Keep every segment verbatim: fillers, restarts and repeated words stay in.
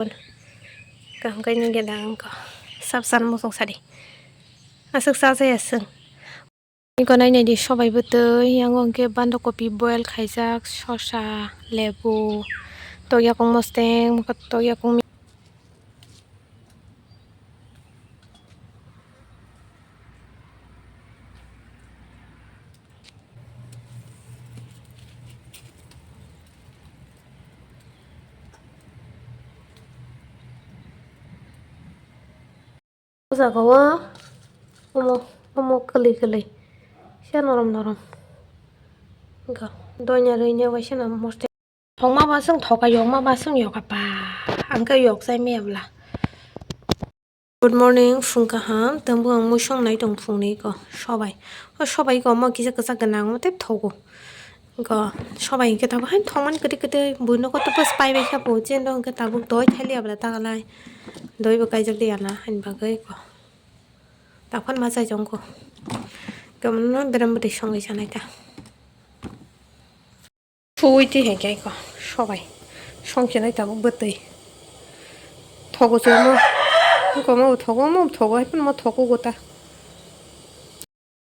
Kaham khe nini geda ang kho. Sab san muchung sadi. Aswk cha jaya chwng. Nini gwnai nai di sobai bwtwi, yang hwnkhe bandakopi boil khaijak, sosa, lebu, tokyakung mosteng, tokyakung. O jaga o omo, omo kwlwi kwlwi se norom norom. Ga doina rwina bai se no moste. Thokma ba chwng thoka, yokma ba chwng yoka pa. Ang khe yok chai maya bwla. Good morning, phung kaham. Tamo ang mui song nai tong phungni ko sobai. O sobai ko omo kisa kwchak gwnang omo tei thogo. Go sobai hwnkhe tabuk haino thokmani kwtwi kwtwi buino kotor bwsai pai bai kha bo, jendo hwnkhe tabuk doi thailia bwla tagalai. Doi bo kaijak liya na haini bagwi ko. Taphano ma chai jong ko. Kemno berem bwtwi songwi sanai ta. Phuwi twi hai khe ko sobai. Song khe nai tabuk bwtwi. Thogo se mo. Ko mo thogo mo thogo hai pun mo thogo gota.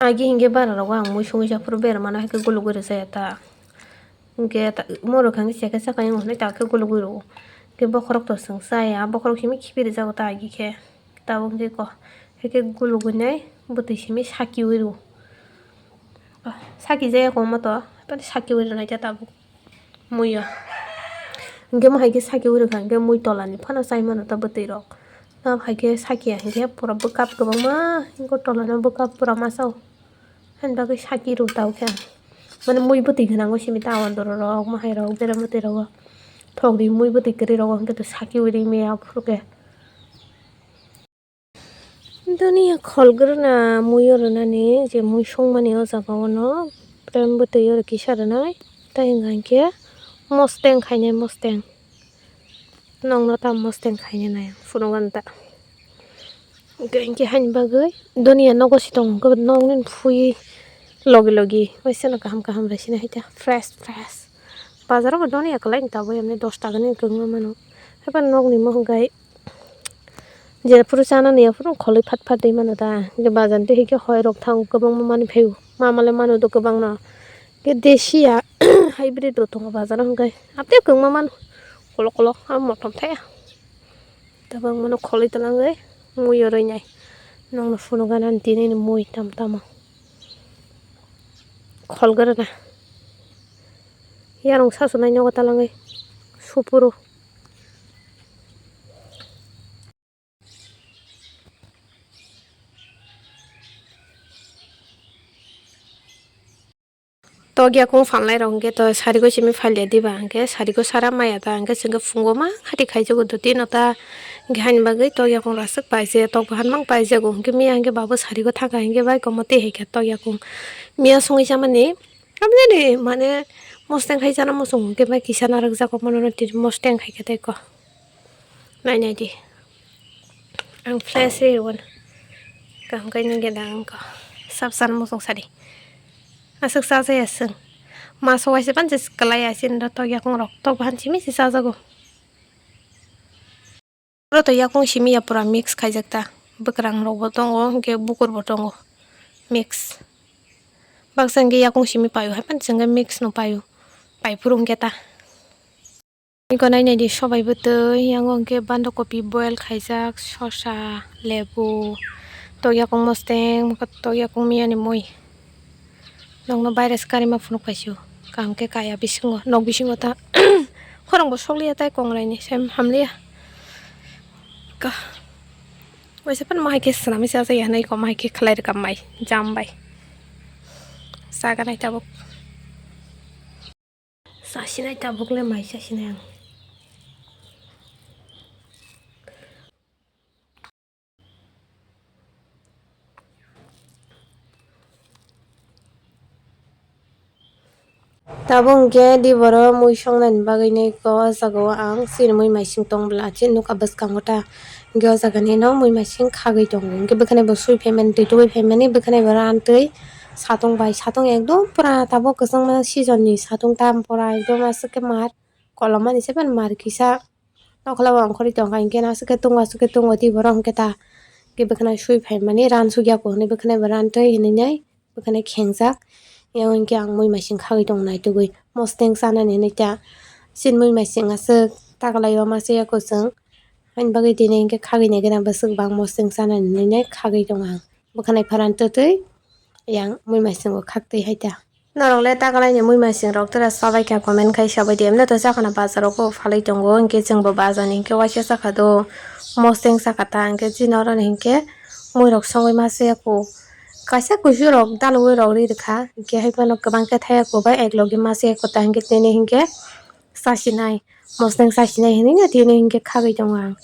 Agi hingke bara rogo ang mui songwi japhuru berma no hai khe gulugwi rwjaya ta. Hingke ta, morok hingke chekhe chakhe wng hinui ta khe gulugwi rwo. Hingke bokhorok to chwng chaya, bokhorok simi khibi rwjago ta agi khe. Tabuk hingke ko, hai khe gulugwi nai bwtwi simi sakiwi rwo. Saki jaya kongma to, sakiwi rwnai ta tabuk. Muiyo. Hingke mo hai khe saki uri kha, hingke mui tola ni phano chai mano ta bwtwi rok. Tam hai khe saki ya, hingke pura bwkap kwbangma, hingke tola no bwkap pura masa o. Haini bagwi saki rw tau khe ang. Mane mui bwtwi gwnang o simi ta andro rok, mo hai rok, bera bwtwi rogo. Thok ri mui bwtwi kwrwi rogo, hingke to saki uri maya phuru khe. Doniya khol gwnang muiyo rwnani je mui songmani o jaga o no prem bwtwi oro kisa rwnai tei hwnka hinkhe mosteng khainai mosteng nokno ta mosteng khainai nai phunukgo ta hinkhe haini bagwi doniya nogo si tongo nokni phui logi logi waisa no kaham kaham bai sini hai ta fresh fresh bazaro bo doniya kwlai ni tabuk emni dos taka ni kwbangma mano haikhe nokni mokon gai. Jephuru chanani aphuru kholwi phat phat twi mano da. Hwnkhe bazar twi hwnkhe hoi rok thango kwbangma manwi phaio. Ma male mano do kwbangma. Hwnkhe desiya hybrid rok tongo bazaro hwnkhe. Aptwi kwbangma mano. Kolok kolok, ah, motom thaya. Tabuk mano kholwi twlangwi mui rwnai. Nokno phunukgana tini mui tam tamo. Kholgwrwna. Yarung sasunai nogo twlangwi. Supuru. Tokya kung phalnai rok hwnkhe to sarigo simi phalya diba hwnkhe sarigo sara maya ta hwnkhe chwngkhe phungo ma khati khaijago doti no ta hwnkhe haini bagwi tokya kung rasuk paise tok bahan mang paijago hwnkhe miya hwnkhe babo sarigo thangkha hwnkhe bai komo tei hai khe tokya kung miya songwi chamani. Aboni mane mosteng khai chana muchung hwnkhe bai kisa narwkjago mono no tini mosteng khai khe tei ko. Nai nai di. Ang fresh ri wan. Kaham kai nang geda ang ko. Sab san muchung sadi. Aswk cha jaya chwng. Ma sowai se pan je kwlai ya sin da tok yakung rok tok bahan simi se chajago. Oro to yakung simi ya pura mix khaijak ta. Bwkrang rok bo tongo, hwnkhe bukur bo tongo. Mix. Baksa hwnkhe yakung simi paio, hai phano chwngkhe mix no paio. Pai phuru hwnkhe ta. Iko nai nai di sobai bwtwi, yango hwnkhe bandakopi boil khaijak, sosa, lebu, tok yakung mosteng, tok yakung miyani mui. Nokno virus karima phunuk paisio. Kaham khe kaya bisingo, nok bisingo ta khorang bo sokliya tai kongrai ni sem hamliya. Ka waisa pan mahai khe swnamwi chajak ya hinui ko mahai khe khlai rwkha mai jam bai. Chaganai tabuk. Chasinai tabuk le mai chasinai ang. Tabuk hwnkhe di borok mui songnani bagwi nai khe o jaga o ang chini mui maising tong bwla chini nokha bwskango ta hwnkhe o jaga nino mui maising khagwi tongo hwnkhe bwkhani bo sui phaimani twi tubui phaimani bwkhani bo rantwi satung bai satung ekdom pura tabuk kwchangma season ni satung tam pura ekdom aswk khe mar kolomani se pen mar kisa. Tokla bo ongkhorwi tongkha, hinkhe no aswk khe tongo, aswk khe tongo, tei borok hinkhe ta khe bwkhwnai swi phaimani ran sugya ko hwnwi bwkhwnai bo ran twi hwnwi nai bwkhwnai khengjak. Yang hinkhe ang mui masing khagwi tong naitugwi mosteng chanani hwnwi ta chini mui masing aswk taklaio ma chaya ko chwng. Ani bagwi tini hinkhe khagwi naikhe na bwswk bang mosteng chanani hwnwi nai khagwi tong ang. Bwkhwnai pharan twtwi yang mui masingo khaktwi hai ta. Norok le taklaini mui masing rok tora sabai kha comment khai sabai di. Emne to chakhana bazar o kok phalwi tongo, hinkhe chwngbo bazar ni hinkhe waisa chakha do mosteng chakha ta, hinkhe chini oro ni hinkhe mui rok songwi ma chaya ko. Kaisa kusu rok dalugwi rok ri rwkha, hinkhe hai phano kwbang khe thaya ko bai ek logi ma chaya ko ta, hinkhe tini hinkhe chasinai. Mosneng chasinai hinui no tini hinkhe khagwi tongo ang.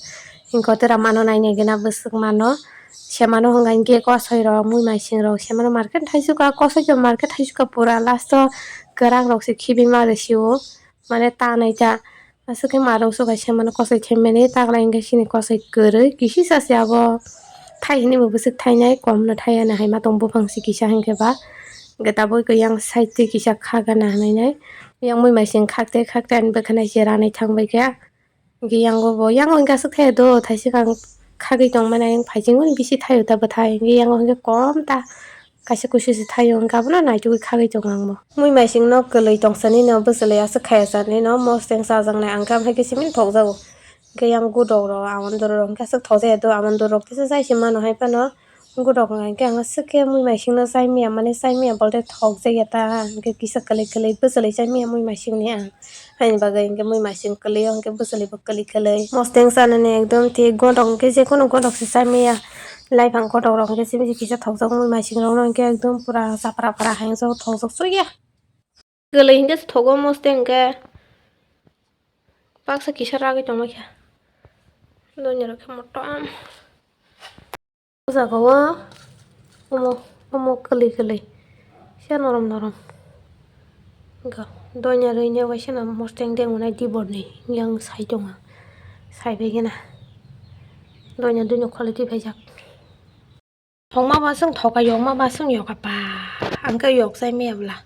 Hinkhe o tora mano nainai gana bwswk mano. Se mano hwnka hinkhe kosoi rok, mui maising rok se mano market thaisukha, kosoi to market thaisukha pura last o kwrak rok se khibima rw sio. Mane ta nai ta. Aswk khe ma rok suka se mano kosoi thaimani, takla hinkhe sini kosoi kwrwi kisi sa se abo. Thai hinui bo bwswk thainai, kom no thaiya nai hai ma tong buphang se kisa hinkhe ba. Hinkhe tabuk khe yang side twi kisa kha gana hinui nai. Yang mui maising khakte khakte ani bwkhwnai se ranai thangbai khe. Hinkhe yango bo, yango hinkhe aswk thai do, thaiswk ang khagwi tongmani ayang phaising mani bisi thaio ta bwthai. Hinkhe yango hinkhe kom ta kaisa kusu se thaio, hinkhe abono naitugwi khagwi tongo ang bo. Mui maising no kwlwi tongsa nini no bwchwlwi aswk khaya sa nini no mosteng chajaknai ang khe, amhai khe simi thokjago. Hinkhe yang gudok rok, amondoro rok hinkhe aswk thokjaya do, amondoro rok kisa chai se mano hai phano. Gudok wngkha hinkhe ang aswk khe mui maisingno chai manya, mane chai manya bolte thokjakya ta, hinkhe kisa kwlwi kwlwi bwchwlwi chai manya mui maisingni ang. Haini bagwi hinkhe mui maising kwlwi o hinkhe bwchwlwi bo kwlwi kwlwi. Mosteng chanani ekdom thik, gudok hinkhe jekunu gudok se chai manya. Laiphang gudok rok hinkhe simi se kisa thokjak mui maising rokno hinkhe ekdom pura chapra phra hai thokjak sukya. Kwlwi hinkhe se thogo mosteng hinkhe baksa kisa ragwi tongma khe. Doini rok khe motom. O jaga o omo, omo kwlwi kwlwi se norom norom. Ga doina rwina waisa no mosteng deng nai dibor ni yang sai tongo, sai bai gana doina dui no kholi twi paijak. Thokma ba chwng thoka, yokma ba chwng yoka pa, ang khe yok chai maya bwla.